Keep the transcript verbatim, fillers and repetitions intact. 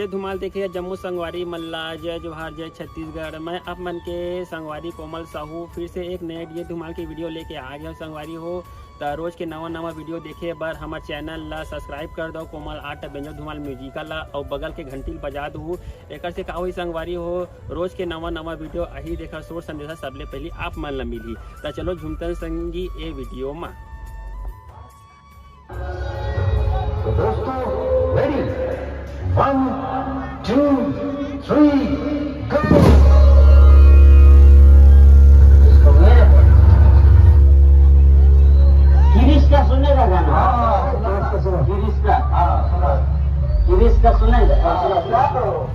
धुमाल देखे जम्मो संगवारी मन ला जय जोहार, जय छत्तीसगढ़। मैं आप मन के संगवारी कोमल साहू फिर से एक नए डीजे धुमाल के वीडियो लेके आ गया हूँ संगवारी हो। त रोज के नवा नवा वीडियो देखे बर हमर चैनल ला सब्सक्राइब कर दो, कोमल आर्ट बेंजो धुमाल म्यूजिकल ला, अउ बगल के घंटी ल बजा दू। एकर से का होई संगवारी हो, रोज के नवा नवा वीडियो आही, देखा सोर संदेशा सबले पहली आप मन ला मिलही। त चलो झूमतन संगी ए वीडियो मा। तो दोस्तों, रेडी, वन, टू, थ्री, गो। इसको मेरे को। गिरीश का सुनेगा गाना? हाँ, गिरीश का सुनो। गिरीश का। हाँ, सुनो। गिरीश का सुनेगा? हाँ, सुनो।